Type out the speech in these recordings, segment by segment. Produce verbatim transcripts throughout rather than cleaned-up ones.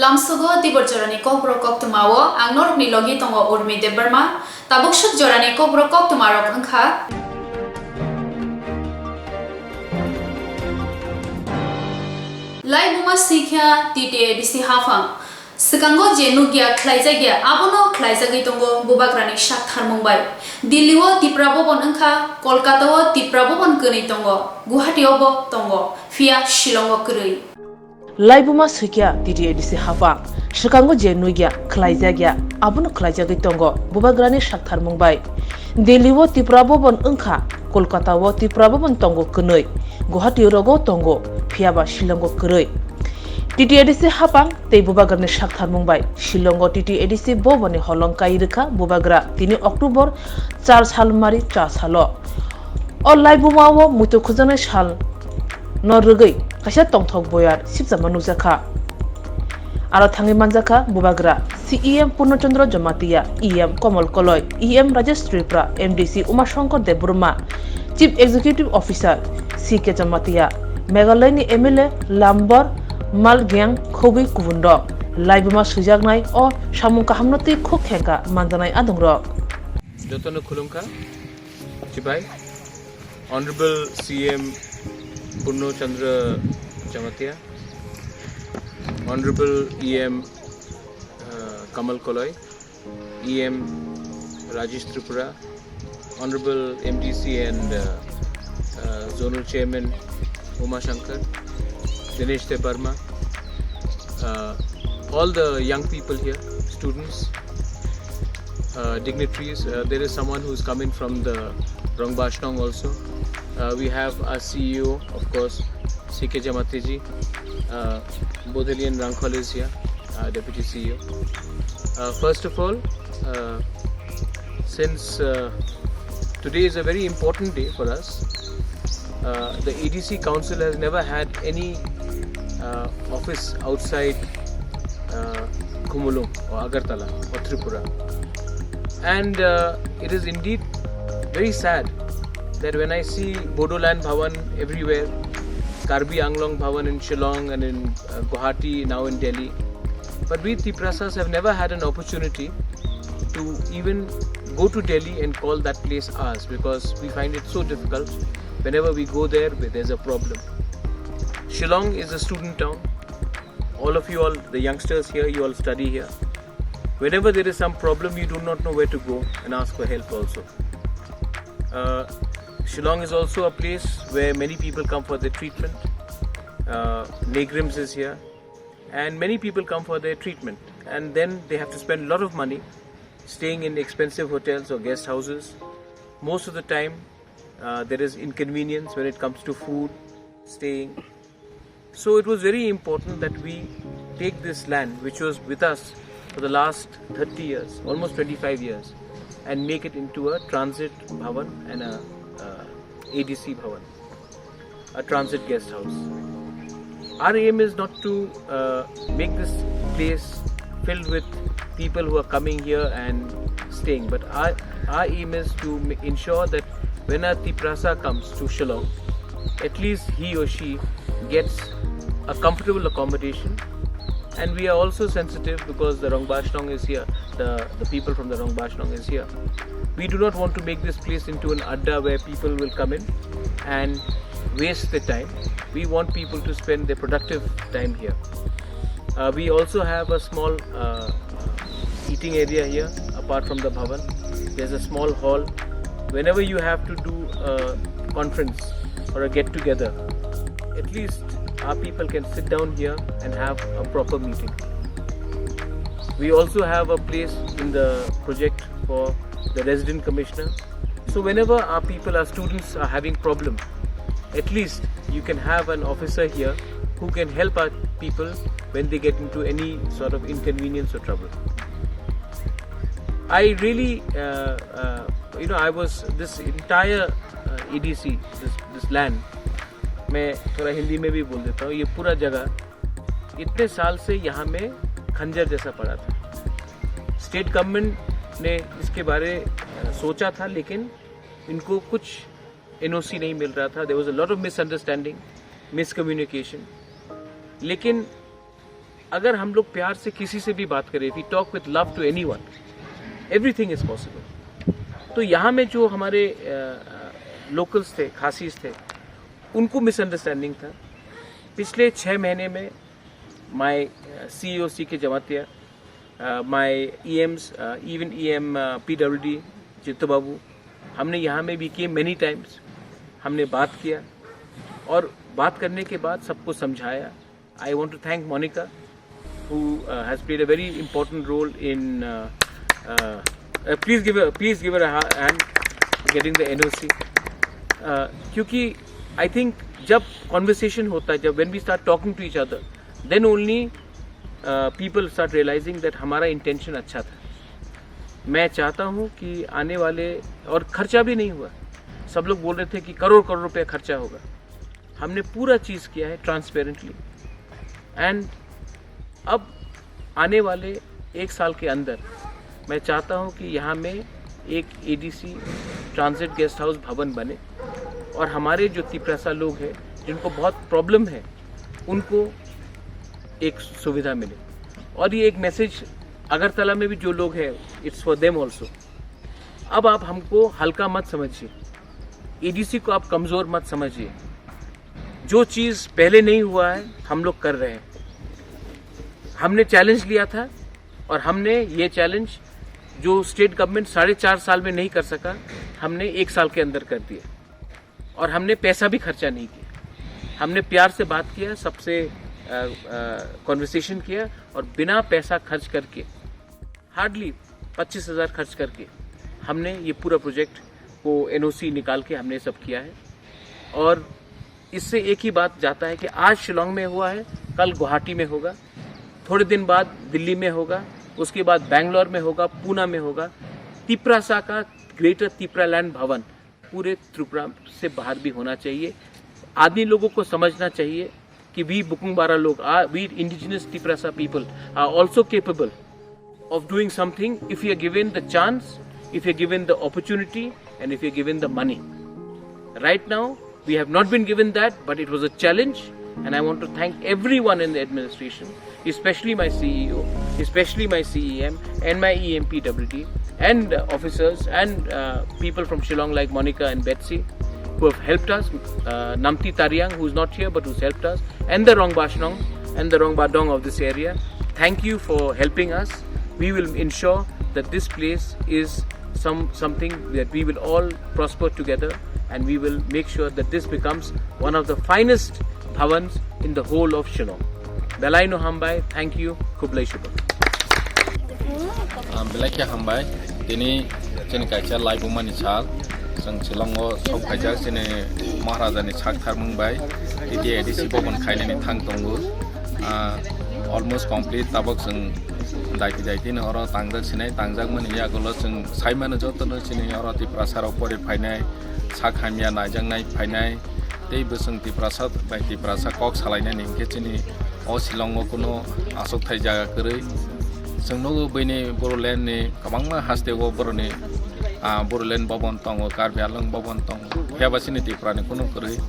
Lamsogo Tibor jorani kokborok koktwmao ang norokni logi tongo Urmi Debbarma. Tabuk swk jorani kokborok koktwmarok wngkha. Laibuma swikha T T A D C haphang. Swkango je nukya khlaijakya, abono khlaijagwi tongo bubagrani sak tharmung bai. Delhi-o Tipra Bhaban wngkha, Kolkata-o Tipra Bhaban kwnwi tongo, Guwahati-o bo tongo, phiya Shillong-o kwrwi. Laibuma swikya T T A D C haphang. Swkango je nukya khlaijakya, abono khlaijagwi tongo bubagrani sak tharmung bai. Delhi-o Tipra Bhaban wngkha, Kolkata-o Tipra Bhaban tongo kwnwi, Guwahati-o rogo tongo, phiyaba Shillong-o kwrwi. T T A D C haphang tei bubagrani sak tharmung bai Shillong-o T T A D C boboni holong kai rwkha bubagra tini October char sal mari cha salo. O laibuma-o muitu khujaknai sal no rwgwi kaisa tongthok boyar sipjama nukjakha. Aro thangwi manjakha bubagra C E M Purno Chandra Jamatia, E M Kamal Koloi, E M Rajesh Tripura, M D C Uma Shankar Debbarma, Chief Executive Officer C K Jamatia, Meghalaya ni M L A Lambar Malgiang khobwi kubun rok. Laibuma swijaknai o samung kahamno twi khuk khengkha manjaknai adongrok. Jotono khulumkha, chibai, Honorable C M Purno Chandra Jamatia, Honorable E M, uh, Kamal Koloi, E M Rajesh Tripura, Honorable M D C and, uh, uh, Zonal Chairman Uma Shankar, Dinesh Debbarma, uh, all the young people here, students, uh, dignitaries. Uh, there is someone who's coming from the Rangbashnong also. Uh, we have our C E O, of course, C K Jamatia ji. Uh, Bodhalian Rangkhol is here, uh, Deputy C E O. Uh, first of all, uh, since, uh, today is a very important day for us, uh, the A D C Council has never had any, uh, office outside, uh, Khumulwng or Agartala or Tripura. And, uh, it is indeed very sad that when I see Bodoland Bhawan everywhere, Karbi Anglong Bhawan in Shillong and in, uh, Guwahati, now in Delhi, but we Tiprasas have never had an opportunity to even go to Delhi and call that place ours, because we find it so difficult. Whenever we go there, there's a problem. Shillong is a student town. All of you all, the youngsters here, you all study here. Whenever there is some problem, you do not know where to go and ask for help also. Uh, Shillong is also a place where many people come for their treatment. Uh, NEIGRIHMS is here, and many people come for their treatment, and then they have to spend a lot of money staying in expensive hotels or guest houses. Most of the time, uh, there is inconvenience when it comes to food, staying. So it was very important that we take this land, which was with us for the last thirty years, almost twenty-five years, and make it into a transit bhavan and a, uh, A D C bhavan, a transit guest house. Our aim is not to, uh, make this place filled with people who are coming here and staying, but our, our aim is to ma-, ensure that when a Tiprasa comes to Shillong, at least he or she gets a comfortable accommodation. And we are also sensitive because the Rangbashnong is here, the, the people from the Rangbashnong is here. We do not want to make this place into an adda where people will come in and waste their time. We want people to spend their productive time here. Uh, we also have a small, uh, eating area here, apart from the bhavan. There's a small hall. Whenever you have to do a conference or a get together, at least our people can sit down here and have a proper meeting. We also have a place in the project for the resident commissioner. So whenever our people, our students are having problem, at least you can have an officer here who can help our people when they get into any sort of inconvenience or trouble. I really, uh, uh, you know, I was, this entire, uh, A D C, this, this land, मैं थोड़ा हिंदी में भी बोल देता हूँ, ये पूरा जगह इतने साल से यहाँ में खंजर जैसा पड़ा था। स्टेट गवर्नमेंट ने इसके बारे, अ, सोचा था, लेकिन इनको कुछ एनओसी नहीं मिल रहा था। There was a lot of misunderstanding, miscommunication. लेकिन अगर हम लोग प्यार से किसी से भी बात करें, if we talk with love to anyone, everything is possible. तो यहाँ में जो हमारे लोकल्स थे, खासीज थे, उनको मिसअंडरस्टैंडिंग था। पिछले छः महीने में my CEO C K Jamatia, my E Ms, even E M P W D Jitto Babu, हमने यहाँ में भी किए many times, हमने बात किया और बात करने के बाद सबको समझाया। I want to thank Monica, who uh, has played a very important role in. Uh, uh, uh, please give a please give her a ha- hand getting the N O C. Uh, क्योंकि I think जब कॉन्वर्सेशन होता है, जब when we start talking to each other, then only uh, people start realizing that हमारा इंटेंशन अच्छा था। मैं चाहता हूँ कि आने वाले, और खर्चा भी नहीं हुआ, सब लोग बोल रहे थे कि करोड़ करोड़ रुपया खर्चा होगा। हमने पूरा चीज़ किया है ट्रांसपेरेंटली। एंड अब आने वाले एक साल के अंदर मैं चाहता हूँ कि यहाँ में एक एडीसी ट्रांजिट गेस्ट हाउस भवन बने और हमारे जो तिपरासा लोग हैं, जिनको बहुत प्रॉब्लम है, उनको एक सुविधा मिले। और ये एक मैसेज अगरतला में भी जो लोग हैं, it's for them also। अब आप हमको हल्का मत समझिए, एडीसी को आप कमज़ोर मत समझिए। जो चीज़ पहले नहीं हुआ है, हम लोग कर रहे हैं। हमने चैलेंज लिया था और हमने ये चैलेंज, जो स्टेट गवर्नमेंट साढ़े चार साल में नहीं कर सका, हमने एक साल के अंदर कर दिया। और हमने पैसा भी खर्चा नहीं किया, हमने प्यार से बात किया, सबसे कॉन्वर्सेशन किया और बिना पैसा खर्च करके, हार्डली पच्चीस हज़ार खर्च करके हमने ये पूरा प्रोजेक्ट को एनओसी निकाल के हमने सब किया है। और इससे एक ही बात जाता है कि आज शिलोंग में हुआ है, कल गुवाहाटी में होगा, थोड़े दिन बाद दिल्ली में होगा, उसके बाद बैंगलोर में होगा, पूना में होगा। तिपरासा का ग्रेटर तिपरालैंड भवन पूरे त्रिपुरा से बाहर भी होना चाहिए। आदमी लोगों को समझना चाहिए कि we Bukung Bara log, are, we indigenous Tiprasa people are also capable of doing something if we are given the chance, if we are given the opportunity, and if we are given the money. Right now, we have not been given that, but it was a challenge, and I want to thank everyone in the administration, especially my C E O, especially my C E M, and my E M P W D, and uh, officers and uh, people from Shillong like Monica and Betsy, who have helped us, uh, Namti Tariang, who is not here but who's helped us, and the Rongba Shnong and the Rongba Dong of this area. Thank you for helping us. We will ensure that this place is some something that we will all prosper together, and we will make sure that this becomes one of the finest bhavans in the whole of Shillong. Belai no hambai, thank you, khublai shubak. Ah, belai khe hambai. Tini chini kaisa laibumani sal. Chwng Shillongo sok phaijak chini Maharajani sak tharmung bai. T T A D C bobon khainani thang tongo. Ah, almost complete, tabok chwng daiti daiti no oro tangjak sinai, tangjak mani yagulo chwng sai mano joto no chini oro Tiprasa rok pori phainai, sak hamya naijaknai phainai, tei bwswng Tiprasa bai Tiprasa kok salainani hinkhe chini o Shillongo kuno aswk thai jaga kwrwi. Chwng nugo bini Bodoland ni kwbangma haste o boroni, ah, Bodoland bobon tongo, Karbi Anglong bobon tongo, phiya ba chini Tripura ni kuno kwrwi.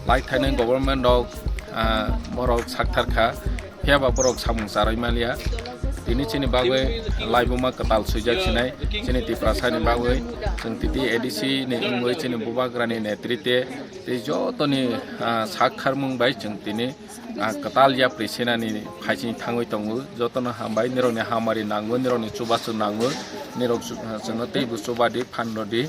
Lai thainai government rok, ah, borok sakthar kha, phiya ba borok samung charwi maliya. Tini chini bagwi laibuma kwtal swijak sinai, chini Tiprasa ni bagwi chwng titi A D C ni wngwi chini bubagra ni netrite tei jotoni, ah, sak kharmung bai chwng tini, ah, kwtal yapri senani phaising thangwi tongo. Jotono hambai, nirokni hamari nango, nirokni chubachu nango, nirok chu-, ah, chwngno teibo chubadi, phan rwdi.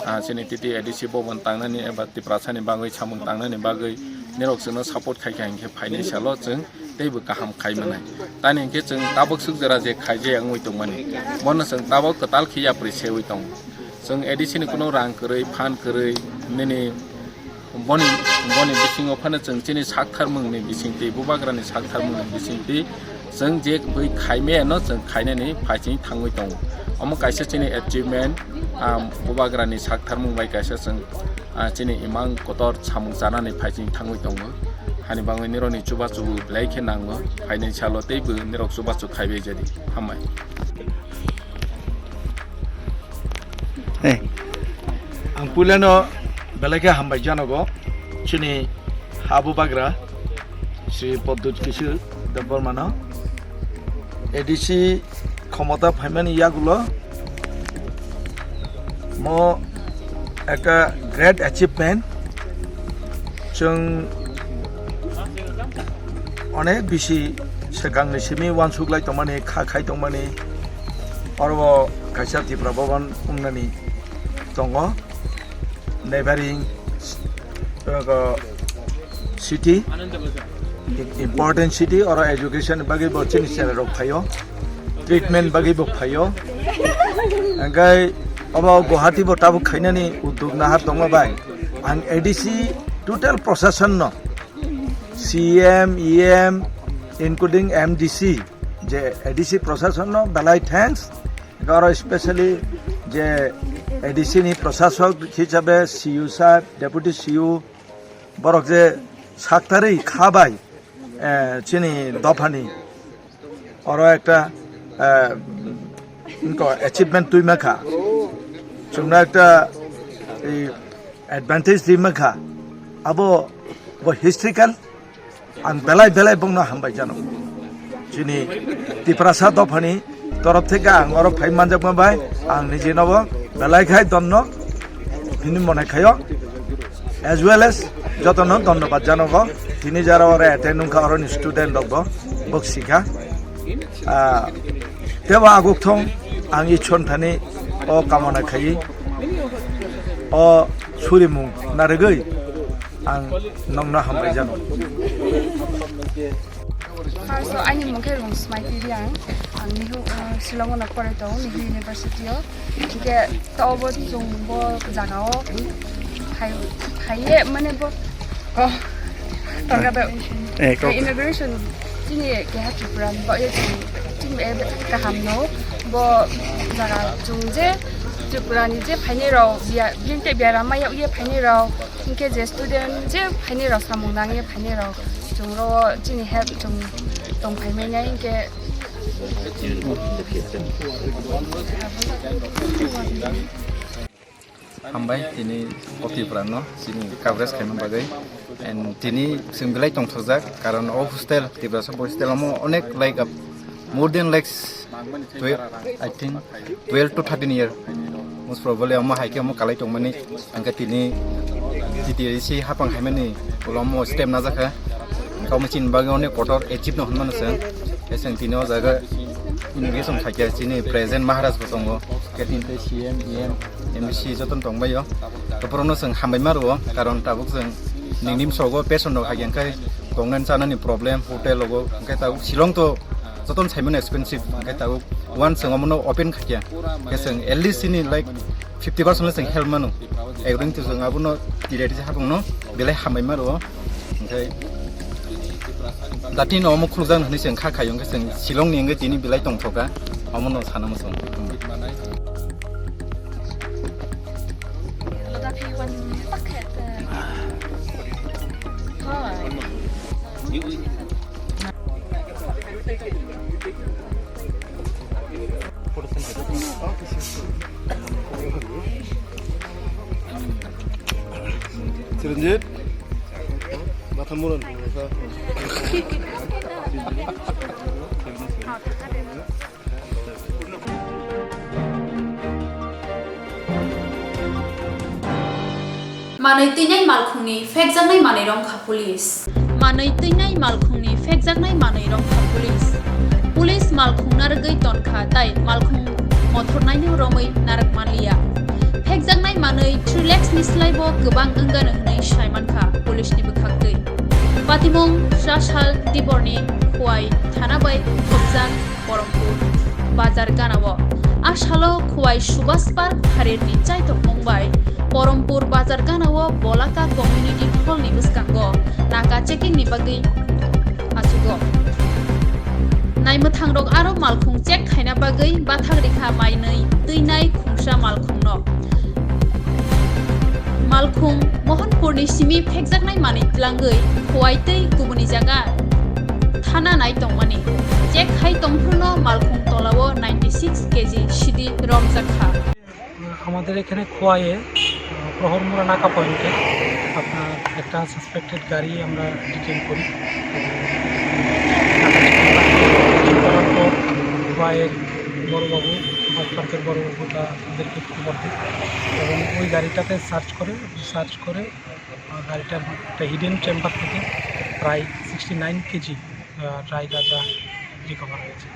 Ah, chini titi A D C bobon tangnani eba Tiprasani bagwi samung tangnani bagwi nirok chwngno support khai kha hinkhe phainai salo chwng teibo kaham khai manai. Tani hinkhe chwng tabuk swk jora je khaijak wngwi tongmani, bono chwng tabuk kwtal khe yapri sewi tongo. Chwng A D C ni kuno rang kwrwi, phan kwrwi, nini boni, boni bisingo phano chwng chini sak tharmungni bisingtwi, bubagrani sak tharmungni bisingtwi chwng je bui khaimaya no chwng khainani phaising thangwi tongo. Omo kaisa chini achievement, ah, bubagrani sak tharmung bai kaisa chwng, ah, chini imang kotor samung chanani phaising thangwi tongo. Hani bagwi nirokni chubachu belai khe nango, phainai salo teibo nirok chubachu khaibai jadi. Hambai. Hey. Ang puilano belai khe hambai janogo chini ha bubagra Sri Poddut Kishore Debbarmano. A D C khomota phaimani yagulo mo ekta great achievement. Chwng onek bisi swkangni simi uansuk lai tongmani, kha khai tongmani, oro kaisa Tipra Bhaban wngnani tongo. Neighboring, uh, city, important city, oro education bagwi bo chini chera rok phaio, treatment bagwi bo phaio. Hingke obo Guwahati bo tabuk khainani uddog nahar tongma bai. Ang A D C total proshashan no, C M, E M, including M D C, je A D C proshashan no belai thanks. Oro specially je A D C ni proshasok hisabe C U sir, deputy C U, borok je saktarwi kha bai, eh, chini dophani oro ekta, eh, nko achievement twi makha, chwngno ekta, eh, advantage twi makha, abo bo historical. Ang belai belai bongno hambai jano. Chini Tiprasa dophani torof theke ang oro phai manjakma bai ang nijinobo belai khai donno hini mone khayo, as well as jotono dhonnobad janogo. Tini jara oro attend wngkha oroni student rokbo, bok sikha. Ah, tebo aguk thong ang Ishwar thani o kamona khayi, o surimung narigwi ang nongno hambai jano. First o ani mung khe Rungsmai Tiriang, ang Nihu, uh, Shillong o pore tongo, Nihu University o. Hingke tobo chwng bo jaga o phai, phaiye mane bo, oh, torka da. Eh, kok. Inauguration chini keha Tripura ni bagwi chwng, chwng e kaham no bo jaga chwng je Tripura ni je phainai rok biya, bini tei biaram ma yag ye phainai rok, hingke je student je phainai rok samung nang ye phainai rok chwng ro chini help chwng tong phai mai nai hingke. Hambai tini o Tripura no chini coverage khaima bagwi. And tini chwng belai tongthokjak, karon o hostel, Tiprasa boys hostel omo onek like up, more than like twelve, I think twelve to thirteen year. Most probably omo hai khe omo kalai tongmani, hingke tini T T A D C hapang haimani ulo omo step najakha. Hingke omo chini bagwi onek kotor achieve no hwnmano chwng. Khe chwng tini o jaga inauguration khaikha, chini present Maharaj bo tongo, khe tini tei C M, E M, M D C jotono tongbaio. To borokno chwng hambai ma rwo, karon tabuk chwng nini bwskango patient rok hai khe tongnani chanani problem, hotel rogo, hingke tabuk Shillong to jotono saimano expensive, hingke tabuk once chwng omono open khaikha, khe chwng at least chini like fifty percent le chwng help mano. According to chwng abono T T A D C hapangno belai hambai ma rwo. Hingke datino omo khulukjak hwnwi chwng kha khaio, hingke chwng Shillong ni hingke tini belai tongthokha, omono sana muchung. Chiranjit, matha muran. Manwi twinai malkhungni phekjaknai manwi romkha police. Manwi twinai malkhungni phekjaknai manwi romkha police. Police malkhung narwgwi tonkha tei malkhung mothornaino romwi narwk manliya. Phekjaknai manwi three lakhs ni slai bo kwbang wngano hwnwi saimankha police ni bwkhaktwi. Patimung Chasal Tiborni Khowai thana bai thopjak Porompur bazar ganao. A salo Khowai Subhas Park pharirni chaitokmung bai Porompur bazar ganao Bolaka Community Hall ni bwskango naka checking ni bagwi achugo. Naimwthangrok aro malkhung check khaina bagwi bathak rikha mainwi twinai khungsa malkhungno. Malkhung Mohanpurni simi phekjaknai manwi twlangwi Khowai tei kubuni jaga thana nai tongmani. Check khai tongphruno malkhung tolao ninety six K G sidi romjakha. আমাদের এখানে খোয়াইয়ে, আহ, প্রহরমুড়া নাকা পয়েন্টে আপনার একটা সাসপেক্টেড গাড়ি আমরা ডিটেইন করি। তো, করার পর পায়ের বড়বাবু, বাস পার্কের বড়বাবু তা আমাদেরকে খবর দেয় এবং ওই গাড়িটাতে সার্চ করে, সার্চ করে, আহ, গাড়িটার একটা হিডেন চেম্বার থেকে প্রায় সিক্সটি নাইন কেজি, আহ, ড্রাই গাঁজা রিকভার হয়েছে।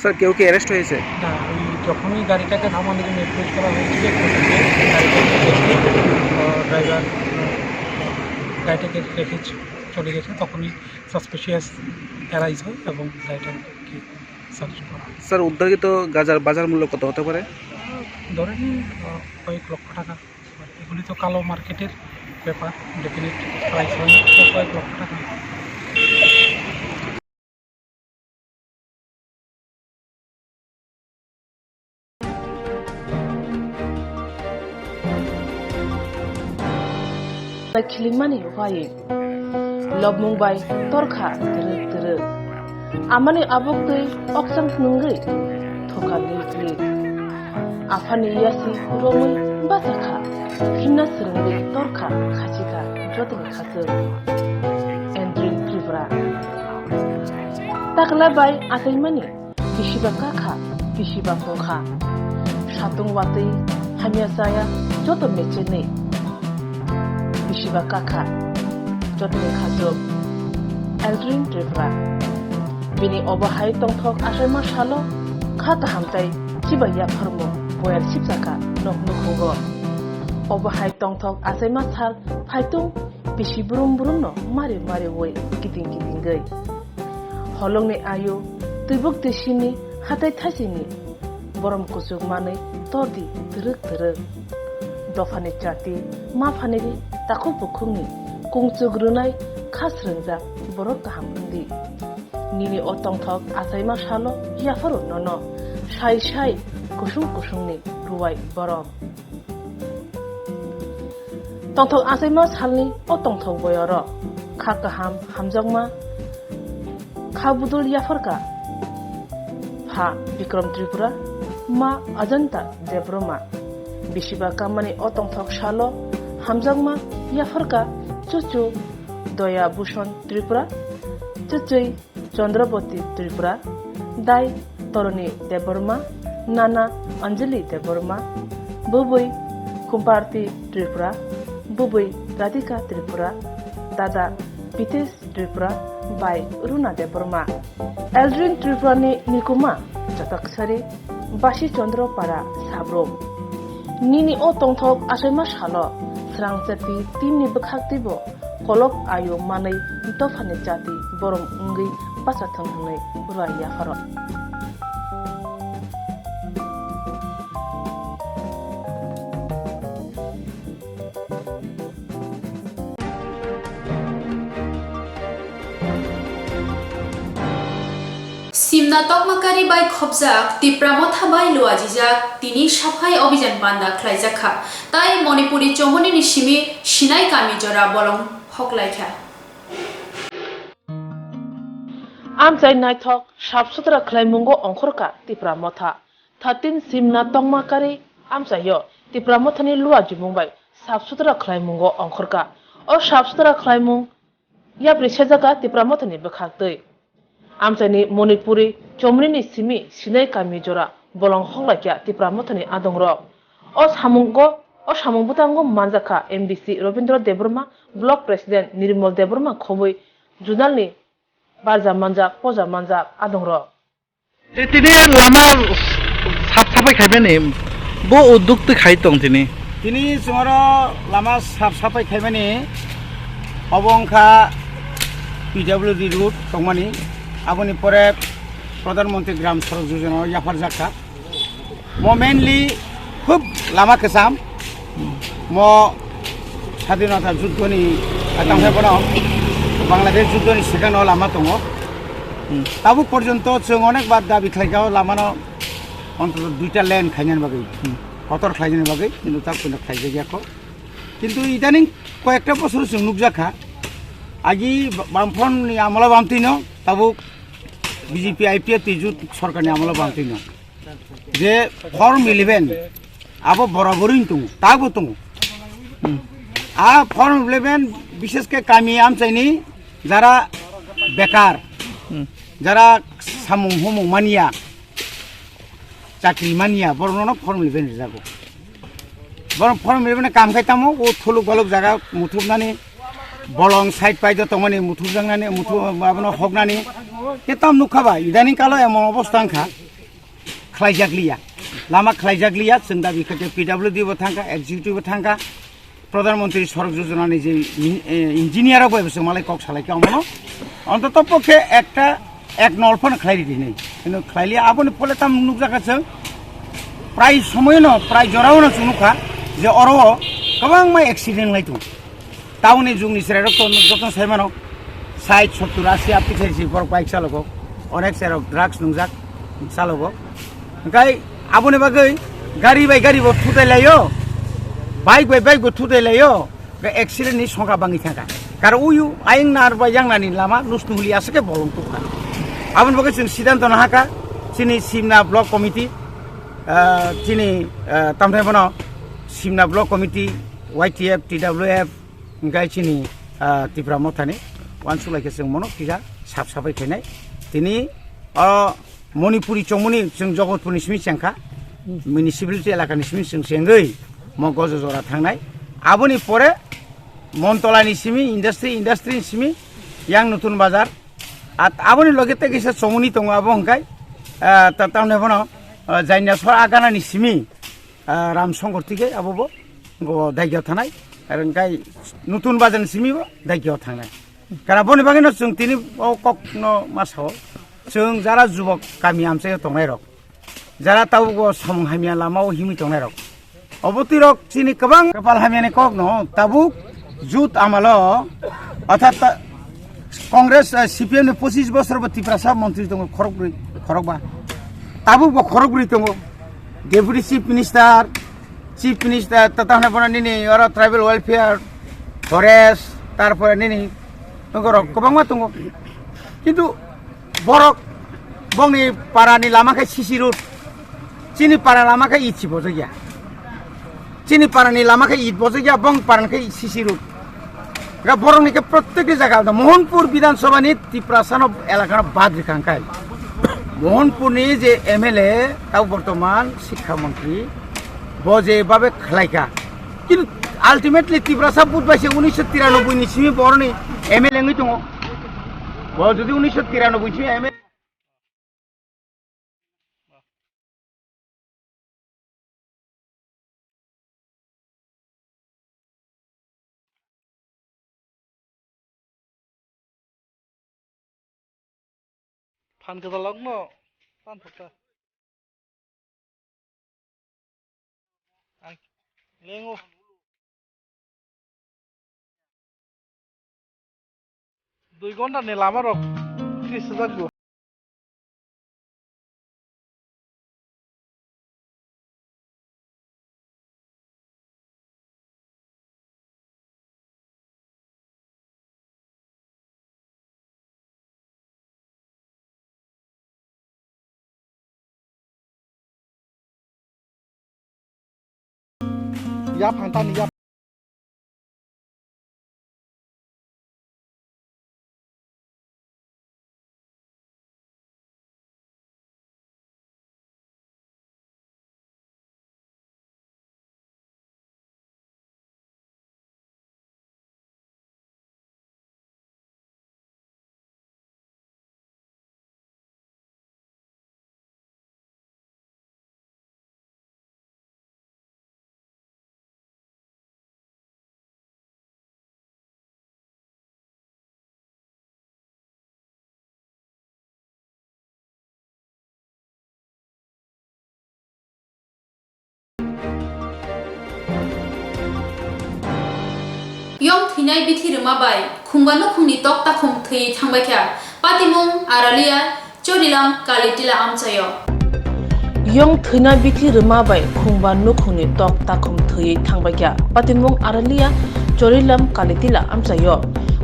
স্যার, কেউ কি অ্যারেস্ট হয়েছে? না, ওই যখনই গাড়িটাকে থামানোর জন্য অ্যাপ্রোচ করা হয়েছিল, একটু গাড়িটাকে দেখে, আহ, ড্রাইভার, আহ, গাড়িটাকে রেখে চ-, চলে গেছে, তখনই সাসপিশিয়াস অ্যারাইজ হয় এবং গাড়িটাকে সার্চ করা হয়। স্যার, উদ্ধারকৃত গাঁজার বাজার মূল্য কত হতে পারে? ধরে নিন, আহ, কয়েক লক্ষ টাকা। এগুলি তো কালো মার্কেটের ব্যাপার, ডেফিনেট প্রাইস হয় না, তো কয়েক লক্ষ টাকা। Khilimani wai lobmung bai torkha twrwk twrwk. Amani abuk twi okchang nungwi thoka lik lik. Aphani yasi romwi bachakha, himna swrwngwi torkha khachikha jotoni khachwk. Andrew Tripura. Takla bai achaimani bisiba kakha, bisiba tongkha. Satung watwi hamya chaya joto mechenwi. Bisiba kakha, jotoni khachwk. Aldrin Tripura. Bini obo hai tongthok achaima salo kha kaham tei chiba yapharmung boyar sipsaka nok nukhugo. Obo hai tongthok achaima sal phaitung bisi brum brumno mari mariwi kiting kitingwi. Holongni ayu twibuk twisini hatai thaisini borom kuchuk manwi tordi twrwk twrwk. Dophani chati ma phaniri takhuk bukhukni kungchuk rwnai kha srwngjak borok kaham wngdi. Nini o tongthok achaima salo yapharo nono sai sai kusung kusungni ruwai borom. Tongthok achaima salni o tongthok boyoro kha kaham hamjakma kha budul yapharka pha Bikram Tripura, ma Ajanta Debroma. Bisiba kamani o tongthok salo hamjakma yapharka chuchu Doya Bhushon Tripura, chuchwi Chandrabati Tripura, dai Toroni Debbarma, nana Anjali Debbarma, bwbwi Kumparti Tripura, bwbwi Radhika Tripura, dada Bitesh Tripura bai Runa Debbarma. Eldring Tripurani nikuma Chataksari, Basi Chandra Para Sabrum. Nini o tongthok achaima salo srang chati timni bwkhak twibo kolok ayo manwi dophani chati borom wngwi bachathwng hwnwi ruai yapharo. Simna tokmakari bai khopjak Tipra Motha bai luajijak tini saphai obijan banda khlaijakha, tai Manipuri Chomoni ni simi Sinai kami jora bolong hoklaikha. Amchai naithok sap sutra khlaimungo ongkhorkha Tipra Motha. Thirteen Simna tongmakari amchaio Tipra Mothani luajimung bai sap sutra khlaimungo ongkhorkha. O sap sutra khlaimung yapri sejaga Tipra Mothani bwkhak twi. Amchaini Manipuri Chomoni ni simi Sinai kami jora bolong hoklaikha Tipra Mothani adongrok. O samungo, o samung bwtango manjakha M D C Robindra Debbarma, Block President Nirmal Debbarma khobwi, Zonal ni barja manjak, poja manjak adongrok. Tei tini lama sap sapai khaimani bo udduk twi khai tong tini. Tini chwngno lama sap sapai khaimani obo wngkha P W D road tongmani, aboni pore Pradhan Mantri Gram Sadak Yojana o yapharjak kha. Mo mainly khub lama kwcham. Mo sadinota juddhoni, tangkhe bono Bangladesh juddhoni sekhano lama tongo. Hmm. Tabuk porjonto chwng onek bar dabi khlaikha o lamano ontoto duita lane khainani bagwi, hmm, kotor khlainani bagwi, kintu tak phano khlaijakya kho. Kintu idaning koyekta bosor chwng nukjakha, agi ba-, Bamfront ni amolo bamtwino, tabuk B J P I P F T jut sorkarni amolo bamtwino. Je Form eleven abo borabori wng tongo, tabo tongo. Hmm. A Form eleven bishesh khe kami amchaini jara bekar, hmm, jara samung humung manya, chakri manya, borokno form libai rijago. Borok form libai kam khai tamo, o thuluk baluk jaga muthubnani, bolong side pai do tongmani muthubjaknani, muthu-, abono hoknani. Khe tam nukha ba, idaning kalo emon obostha wngkha, khlaijak liya. Lama khlaijak liya, chwng dabi khe P W D bo thangkha, executive bo thangkha. Pradhan Mantri Sadak Yojana ni je min-, eh, engineer rok bai bwswk malai kok salai khe omono. Ontoto pokhe ekta ek nol phano khlai ridi hinwi. Hino khlai liya aboni phole tam nukjakha chwng. Prai somoyono, prai jorao no chwng nukha je oro o kwbangma accident lai tongo. Town ni jugni chwrai rok to joto sai mano. Sait, sottur, asi, apni khe si borok bike chalogo. Onek chwrai rok drugs nungjak chalogo. Hingkai aboni bagwi gari bai gari bo thutai laio, bike bai bike bo thutai laio, hingkai accident ni songkha bangwi thangkha. Kar uyu ayang nar bai yang nani lama nusnung li aswk khe bolong tukha. Aboni bagwi chwng siddhanto nahakha, chini Simna Block Committee, ah, chini, ah, tamthai bono Simna Block Committee, Y T F, T W F, hingkai chini, ah, Tipra Mothani uansuk lai khe chwng mono kisa sap sapai khainai. Tini o Manipuri chongmani chwng Jogotpurni simi chengkha, municipality elakani simi chwng chengwi mo gojo jora thangnai. Aboni pore Montolani simi industry, industry ni simi yang Nutun Bazar. At aboni loge tei kisa chongmani tongo abo hwnkhe, ah, ta-, tamni bono, ah, Jainasor Aganani simi, ah, Ram Songkor tike abo bo, bo Daigao thanai. Ar hwnkhe Nutun Bazarni simi bo Daigao thangnai. Kara boni bagwi no chwng tini o kok no ma sao. Chwng jara jubok kami amchaio tongnai rok, jara tabuk o samung hamya lama o himwi tongnai rok, obo twi rok chini kwbang kwpal hamya ni kok no tabuk jut amalo, orthat ta-, Congress, eh, C P M ni pochis bosor bo Tiprasa montri tongo khorok brwi, khorok ba. Tabuk bo khorok brwi tongo. Deputy Chief Minister, Chief Minister, ta-, ta hwnwi bono nini oro tribal welfare, forest, tarpore nini nokho rok kwbangma tongo. Kintu borok bongni parani lama khe C C road, chini para lama khe itsi bojak ya. Chini parani lama khe it bojak ya, bong parani khe C C road. Ga borok ni khe proত্যেকটি jaga da Mohanpur Bidhan Sabha ni Tiprasa no elaka no bad rikha kai. Mohanpur ni je M L A tau bortoman Sikha Montri bo je babe khlaika. Kintu ultimately Tiprasa budh bai se unisho tiranoboi ni simi borok ni M L A wngwi tongo. Bo jodi unisho tiranoboi simi M L A Phan kwtalokno tan phokta. Ang lengo. Dui ghonta ni lama rok tris hajar go. Yaphang tani yap. Yong thwinai bithi rwma bai khungba nukhungni tok takhum thwiwi thangbaikha. Patimung Aralia Chorilam Kalitila amchaio. Yong thwina bithi rwma bai khungba nukhungni tok takhum thwiwi thangbaikha. Patimung Aralia Chorilam Kalitila amchaio.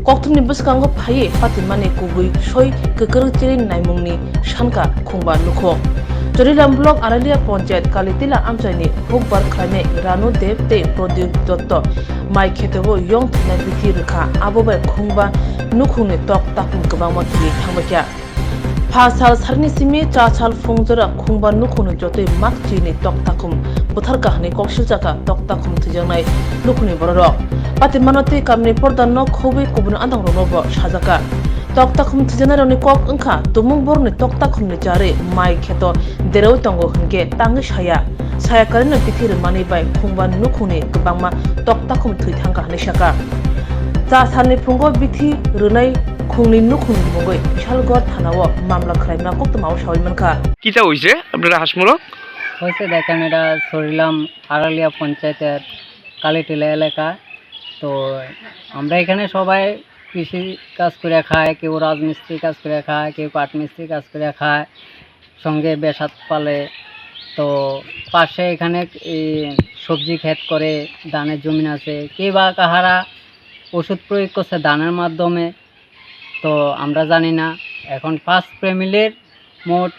Kokthumni bwskango phaiwi patimani kubui soi kwkrwng chiri naimungni sankha khungba nukhung. Chorilam block Aralia Panchayat Kalitila amchaini hukbar khlainai Ranu Dev tei Pradyot Dotto mai khetebo yong thwina bithi rwkha, abo bai khungba nukhungni tok takhum kwbangma thwiwi thangbaikha. Pha sal sarini simi cha sal phung jora khungba nukhungni jotoi mak chini toktakhum bwtharkha hwnwi kok siljakha toktakhum thwijaknai nukhungni bororok. Patimano tei kamini pordanno khobwi kubun andangrokno bo sajakha. Toktakhum thwijanairokni kok wngkha tumung borokni toktakhumni charwi mai kheto deraui tongo hwnkhe tangwi saya. Saya karino bithi rwmani bai khungba nukhungni kwbangma toktakhum thwi thangkha hwnwi sakha. Cha salni phungo bithi rwnai khungni nukhungni mungwi Bishalgarh thanao mamla khwlaima koktwmao saui mankha. কিতা হৈছে আপোনাৰ হাঁচমুৰত? হয়েছে, দেখেন, এটা সরিলাম আড়ালিয়া পঞ্চায়েতের কালীটিলা এলাকা। তো আমরা এখানে সবাই কৃষি কাজ করে খায়, কেউ রাজমিস্ত্রি কাজ করে খায়, কেউ কাঠমিস্ত্রি কাজ করে খায়, সঙ্গে বেসাত পালে। তো পাশে এখানে এই সবজি ক্ষেত করে, ধানের জমিন আছে, কে বা কাহারা ওষুধ প্রয়োগ করছে ধানের মাধ্যমে, তো আমরা জানি না। এখন ফার্স্ট ফ্যামিলির মোট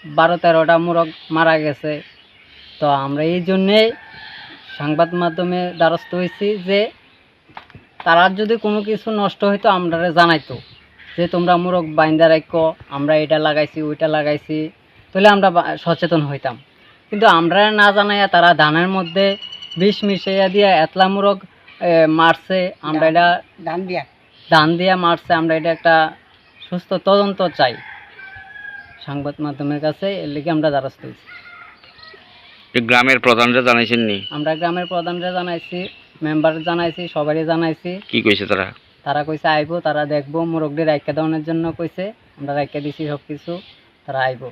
বারো তেরোটা মোরগ মারা গেছে। তো আমরা এই জন্যেই সংবাদ মাধ্যমে দ্বারস্থ হয়েছি যে তারা যদি কোনো কিছু নষ্ট হইতো, আমরারে জানাইতো যে, "তোমরা মোরগ বাইন্দা রাখো, আমরা এটা লাগাইছি, ওইটা লাগাইছি", তাহলে আমরা বা-, সচেতন হইতাম। কিন্তু আমরা না জানাইয়া তারা ধানের মধ্যে বিষ মিশাইয়া দিয়া এতলা মোরগ, এ, মারছে। আমরা ধান, এটা ধান দিয়া। ধান দিয়া মারছে, আমরা এটা একটা সুস্থ তদন্ত চাই। সংবাদ মাধ্যমের কাছে এর লিগে আমরা দ্বারস্থ হইছি। এই গ্রামের প্রধানরা জানাইছেন নি? আমরা গ্রামের প্রধানরা জানাইছি, মেম্বার জানাইছি, সবারই জানাইছি। কি কইছে তারা? তারা কইছে আইবো, তারা দেখবো, মুরগদের রাখিয়া দেওয়ানোর জন্য কইছে, আমরা রাখিয়া দিছি সবকিছু, তারা আইবো।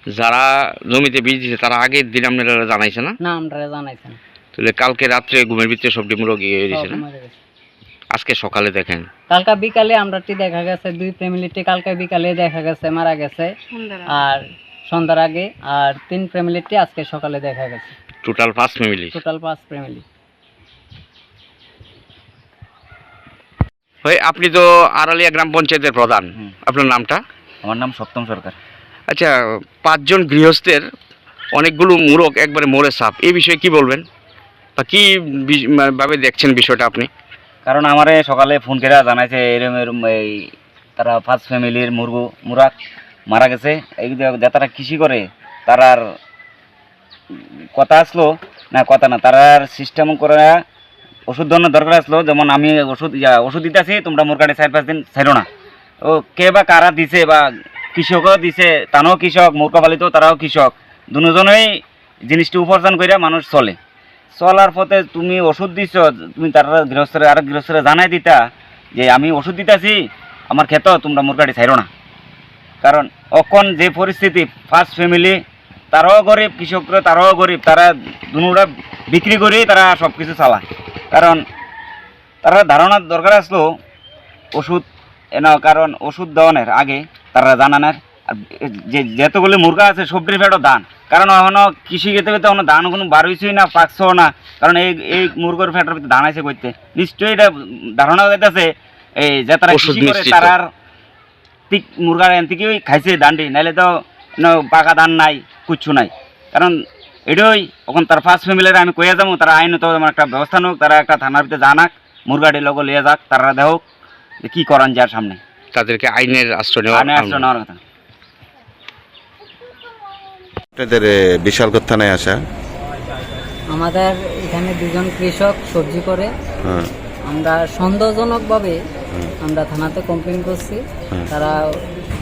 যারা জমিতে বিষ দিছে, তারা আগের দিন আপনারা জানাইছে না? না, আমরা জানাইছি না। তাহলে কালকে রাত্রে ঘুমের ভিতরে সবটি মুরগি হয়ে গেছে সব না? মরে গেছে। আজকে সকালে দেখেন। কালকা বিকালে আমরাটি দেখা গেছে, দুই ফ্যামিলিটি কালকা বিকালে দেখা গেছে মারা গেছে। সন্ধ্যার আগে। আর সন্ধ্যার আগে, আর তিন ফ্যামিলিটি আজকে সকালে দেখা গেছে। টোটাল পাঁচ ফ্যামিলি? টোটাল পাঁচ ফ্যামিলি। ভাই, আপনি তো আড়ালিয়া গ্রাম পঞ্চায়েতের প্রধান। হুম। আপনার নামটা? আমার নাম সপ্তম সরকার। আচ্ছা, পাঁচজন গৃহস্থের অনেকগুলো মুরগ একবারে মরে সাপ, এই বিষয়ে কি বলবেন? বা কি বি-, মা-, ভাবে দেখছেন বিষয়টা আপনি? কারণ আমারে সকালে ফোন করে জানাইছে এরম এরম এই তারা পাঁচ ফ্যামিলির মুরগো, মুরাক মারা গেছে। এই যে যারা কৃষি করে, তারার কথা আসলো, না কথা না, তারার সিস্টেম করে ওষুধ দেওয়ানোর দরকার আসলো। যেমন আমি ওষুধ, ইয়া, ওষুধ দিতেছি, তোমরা মুরগাটি চার পাঁচ দিন ছাড়ো না। ও কে বা কারা দিছে বা কৃষকও দিছে, তানও কৃষক, মুরগা পালিত তারাও কৃষক, দুজনেই জিনিসটি উপার্জন করে মানুষ চলে। চলার পথে তুমি ওষুধ দিছ, তুমি তারা গৃহস্থরে, আরেক গৃহস্থরে জানাই দিতা যে আমি ওষুধ দিতাছি, আমার ক্ষেত তোমরা মুরগাটি ছাড়ো না। কারণ অখন যে পরিস্থিতি, ফার্স্ট ফ্যামিলি, তারাও গরিব, কৃষকরা তারাও গরিব, তারা দুনুরা বিক্রি করেই তারা সব কিছু চালায়। কারণ তারা ধারণার দরকার আসলো ওষুধ এনা, কারণ ওষুধ দেওয়ানোর আগে তারা জানানোর আর যে যতগুলি মুরগা আছে সবটির পেটও ধান, কারণ এখনো কৃষি খেতে খেতে এখনো ধান কোনো বার হইছেই না, পাকছেও না, কারণ এই এই মুরগোর পেটের ভিতরে ধান আছে করতে নিশ্চয়ই এটা ধারণা হইতেছে এই যে তারা ওষুধ কৃষি করে মিশ্রিত। তারার ঠিক মুরগার এন থেকে ওই খাইছে ধানটি, নাইলে তো কোনো পাকা ধান নাই, কিচ্ছু নাই। কারণ এটাই এখন তার ফার্স্ট ফ্যামিলির আমি কইয়া যাবো, তারা আইনত যেমন একটা ব্যবস্থা নেওক, তারা একটা থানার ভিতরে জানাক, মুরগাটি লোক লিয়ে যাক, তারা দেখুক যে কি করান যার সামনে। তাদেরকে আইনের আশ্রয় নেওয়া আইনের আশ্রয় নেওয়ার কথা। আপনাদের, এ, বিশালগড় থানায় আসা? আমাদের এখানে দুজন কৃষক সবজি করে। হ্যাঁ। আমরা সন্দেহজনকভাবে হুম। আমরা থানাতে কমপ্লেন করছি। হুম। তারা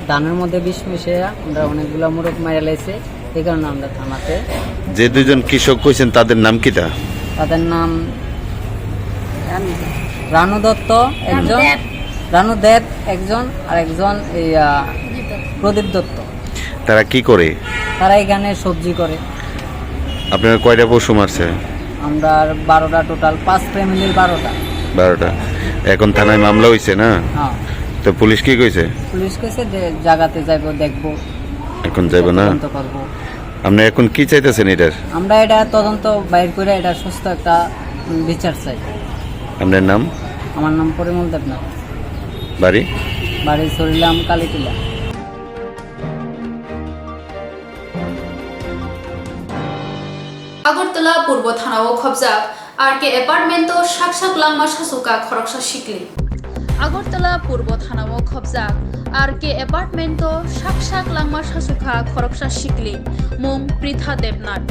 ধানের মধ্যে বিষ মিশিয়ে আমরা অনেকগুলা মোরগ মারা লাইছে, এই কারণে আমরা থানাতে। যে দুজন কৃষক কইছেন, তাদের নাম কিতা? তাদের নাম রানু দত্ত একজন, রানু দেব। রানু দেব একজন, আর একজন এই, আহ, প্রদীপ দত্ত। তারা কি করে? তারা এখানে সবজি করে। আপনারা কয়টা পশু মারছে? আমরা বারোটা, টোটাল পাঁচ ফ্যামিলির বারোটা। বারোটা। এখন থানায় মামলা হইছে না? হ্যাঁ। তো পুলিশ কি কইছে? পুলিশ কইছে যে জায়গাতে যাইবো, দেখবো। এখন যাইবো না? তদন্ত করবো। আপনি এখন কি চাইতেছেন এটার? আমরা এটা তদন্ত বাইর করে এটা সুস্থ একটা, উম, বিচার চাই। আপনার নাম? আমার নাম পরিমল দেবনাথ। বাড়ি? বাড়ি সরিলাম কালীটিলা। আগরতলা পূর্ব থানাও খবজাক আর কে অ্যাপার্টমেন্টো sak sak langma sasuka khoroksa sikli. Agartala Purbo Thanao khobjak R K Apartment-o sak sak langma sasukha khoroksa sikli, mung Pritha Debnath.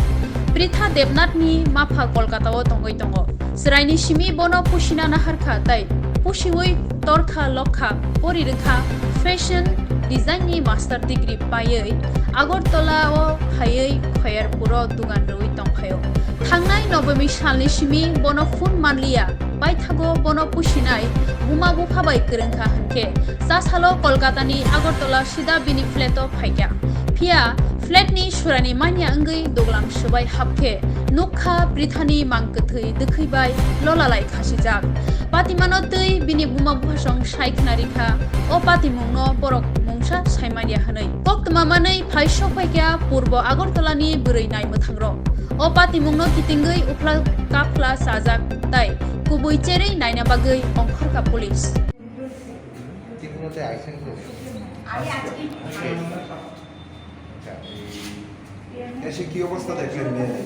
Pritha Debnath-ni mapha Kolkata-o tongwi tongo. Chwraini simi bono pusina naharkha tei pusiwi torkha lokha pori rwkha fashion design-ni master degree paiwi Agartala-o phaiwi Khoyerpur-o dugan rwui tongphaio. Thangnai Nobomi salni simi bono phone manliya, paithago bono pusinai buma bupha bai kwrwngkha hwnkhe cha salo Kolkata-ni Agartala sida bini flat-o phaikha. Phiya flat-ni surani manya wngwi duglam swbai hapkhe nukha Prithani mang kwthwi dwkhwi bai lolalai khasijak. Patimano twi bini buma buphasong sai khna rikha, o patimungno borok mungsa saimanya hwnwi. Koktwma manwi phai sokphaikha Purbo Agartala-ni bwrwi naimwthangrok. O patimungno kitingwi uphla kaphla chajak tei kubui cherwi naina bagwi ongkhorkha police. আচ্ছা, এই এসে কি অবস্থা দেখলেন মেয়ে?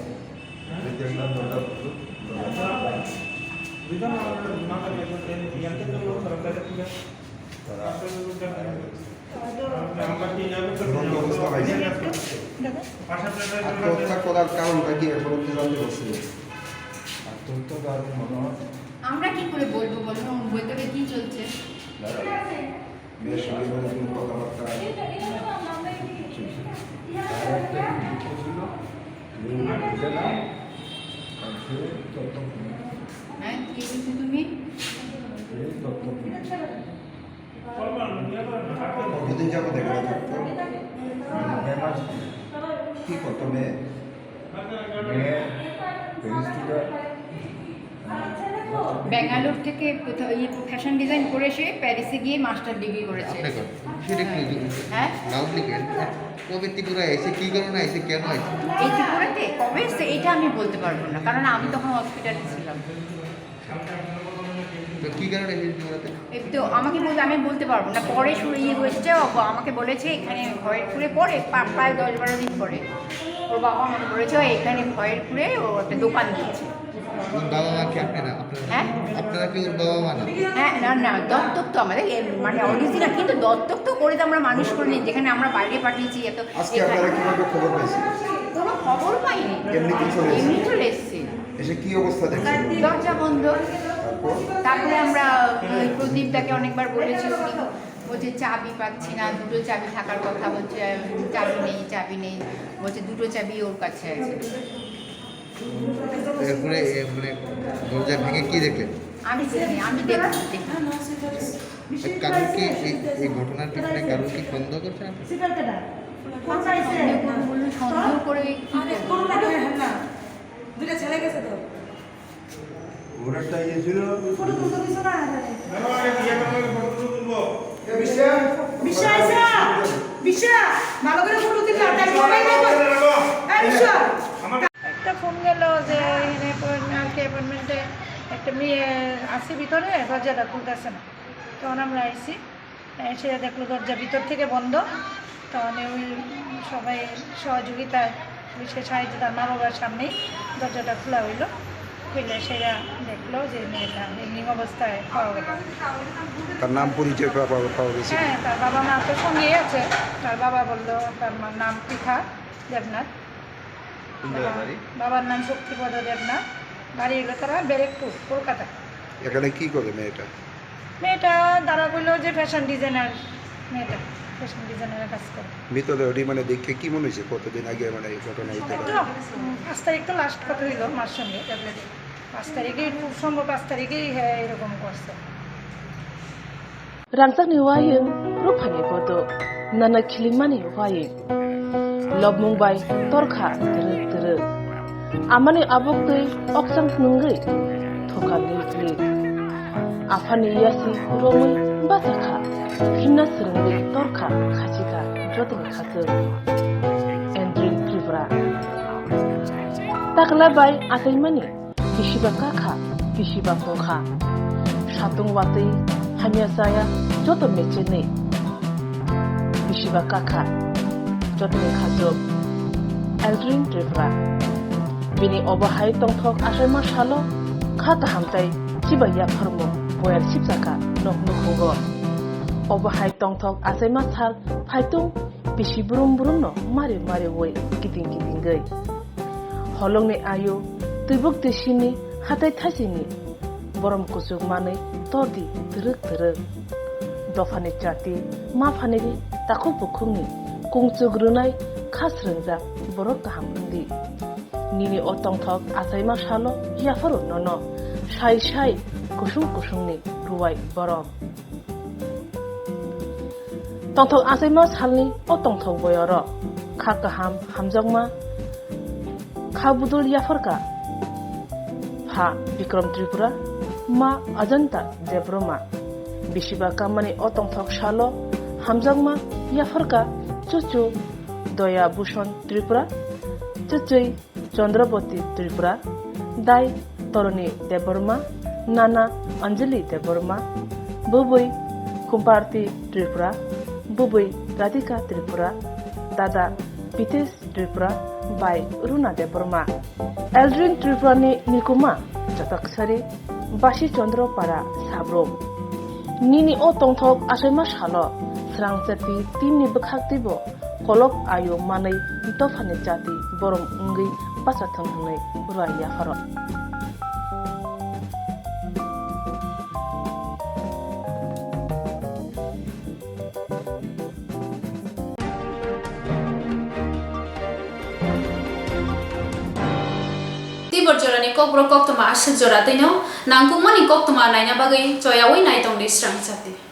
এই দেখলাম দরজা খুললো, দরজা খুললো। তারা দুরন্ত অবস্থা হয়েছে। আত্মহত্যা করার কারণটা কি এখন অব্দি জানতে পারছি না। আত্মহত্যা কারণ মনে হয় আমরা কি করে বলবো বলো, ভেতরে কি চলছে? দাঁড়াও। মেয়ের সঙ্গে মানে কোনো কথাবার্তা হয়েছে। তার একটা দুঃখ ছিল, মেয়ে বুঝে না, আর সে তথ্য খুঁজে। হ্যাঁ, কি বলছো তুমি? সে তথ্য খুঁজে। কতদিন যাবত এখানে থাকতো? মেয়ে মাস। কি করতো মেয়ে? মেয়ে ব্যারিস্টার। ব্যাঙ্গালোর থেকে কোথাও ইয়ে ফ্যাশন ডিজাইন করে এসে প্যারিসে গিয়ে মাস্টার ডিগ্রি করেছে। আপনি করেন। সেটা একটু হ্যাঁ? লাউডলি করেন। কবে ত্রিপুরা এসে, কি কারণে এসে, কেন এসে? এই ত্রিপুরাতে কবে এসে এটা আমি বলতে পারবো না, কারণ আমি তখন হসপিটালে ছিলাম। তো কি কারণে এসে ত্রিপুরাতে? এই তো আমাকে বলতে, আমি বলতে পারবো না। পরে শুরু ইয়ে হয়েছে, ও আমাকে বলেছে এখানে খয়েরপুরে পরে, পা-, প্রায় দশ বারো দিন পরে ওর বাবা আমাকে বলেছে, "ও এখানে খয়েরপুরে ও একটা দোকান দিয়েছে।" ওর বাবা মা কি আপনারা, আপনারা, হ্যাঁ? আপনারা কি ওর বাবা মা না? হ্যাঁ, না, না, দত্তক তো আমাদের, এ, মানে অরিজিনাল, কিন্তু দত্তক তো করে তো আমরা মানুষ করিনি, যেখানে আমরা বাইরে পাঠিয়েছি এত। আজকে এখানে আপনারা কিভাবে খবর পাইছেন? কোনো খবর পাইনি। এমনি কি চলে এসেছে? এমনি চলে এসেছে। এসে কি অবস্থা দেখলেন? দরজা বন্ধ। তারপর? তারপরে আমরা ওই প্রদীপ দাকে অনেকবার বলেছি, উনি বলছে, "চাবি পাচ্ছি না, দুটো চাবি থাকার কথা", বলছে, "চাবি নেই, চাবি নেই", বলছে, "দুটো চাবি ওর কাছে আছে।" এরপরে, এ, মানে, দরজা ভেঙে কি দেখলেন? আমি দেখিনি, আমি দেখলাম, দেখলাম। কারণ কি এই, এই ঘটনার পিছনে কারণ কি সন্দেহ করছেন আপনি? সন্দেহ করবো বলুন, সন্দেহ করে কি করবো? দুইটা ছেলে গেছে তো। ওর একটা ইয়ে ছিল। ফটো তুলতে দিছো না? দাঁড়াও, আগে বিয়ে করার আগে ফটো তুলে তুলবো। এ, বিশ্বা। বিশ্বা, আইসা। বিশ্বা, ভালো করে ফটো তুলতে হবে। তাই মোবাইল নেই তো? এই, বিশ্বা। আমার একটা ফোন গেল যে এখানে অ্যাপয়েন্টমেন্ট, আর কি অ্যাপয়েন্টমেন্টে একটা মেয়ে আছে ভিতরে, দরজাটা খুলতেছে না। তখন আমরা আইছি। এসে দেখলো দরজা ভিতর থেকে বন্ধ। তখন ওই সবাই সহযোগিতায়, পুলিশের সাহায্যে তার মা বাবার সামনেই দরজাটা খোলা হইলো। খুলে সেরা দেখলো যে মেয়েটা এমনি অবস্থায় পাওয়া গেল। তার নাম পরিচয় পাওয়া, পাওয়া গেছে? হ্যাঁ, তার বাবা মা তো সঙ্গেই আছে। তার বাবা বললো, তার মার নাম পৃথা দেবনাথ। কোন জায়গায় বাড়ি? বাবার নাম শক্তিপদ দেবনাথ। বাড়ি হলো তারা ব্যারেকপুর, কলকাতা। এখানে কি করে মেয়েটা? মেয়েটা তারা কইলো যে ফ্যাশন ডিজাইনার, মেয়েটা ফ্যাশন ডিজাইনারের কাজ করে। ভিতরে ওটি মানে দেখে কি মনে হয়েছে কতদিন আগে মানে এই ঘটনা হইতে পারে? তো, উম, পাঁচ তারিখ তো লাস্ট কথা হইলো মার সঙ্গে। পাঁচ তারিখেই, খুব সম্ভব পাঁচ তারিখেই হ্যাঁ এরকম করছে। Rangchakni uayung ruphaini bodo, nana khilimani uayung. Lobmung bai torkha twrwk twrwk. Amani abok twi okchang nungwi thoka lik lik. Aphani yasi romwi bachakha, himna swrwngwi torkha khachikha jotoni khachwk. Andrew Tripura. Takla bai achaimani. Bisiba kakha, bisiba phungkha. Satung watwi hamya chaya joto mechenwi. Bisiba kakha, jotoni khachwk. Aldrin Tripura. Bini obo hai tongthok achaima salo kha kaham tei chiba yapharmung boyar sipjakha. Nok nukhungo. Obo hai tongthok achaima sal phaitung bisi brum brumno mari mariwi kiding kidingwi. Holongni ayu twibuk twi simi hatai thaisini borom kuchuk manwi tordi twrwk twrwk. Dophani chati maphani ri takhuk bukhukni kungchuk rwnai kha srwngjak borok kaham wngdi. Nini o tongthok achaima salo yapharo nono sai sai kusung kusungni ruwai borom. Tongthok achaima salni o tongthok boyoro kha kaham hamjakma kha budul yapharkha pha Bikram Tripura, ma Ajanta Debbarma. Bisiba kamani o tongthok salo hamjakma yapharkha chuchu Doya Bhushon Tripura, chuchwi Chandrabati Tripura, dai Toroni Debbarma, nana Anjali Debbarma, bwbwi Kumparti Tripura, bwbwi Radhika Tripura, dada Bitesh Tripura bai Runa Debbarma. Aldrin Tripurani nikuma Chataksari, Basi Chandra Para Sabrum. Nini o tongthok achaima salo srangchati timni bwkhak twibo kolok ayo manwi dophani chati borom wngwi bachathwng hwnwi ruwai yapharo. Tibor jorani kokborok koktwma aswk jora twino nangkukmani koktwma naina bagwi choyaui nai tongdi srangchati.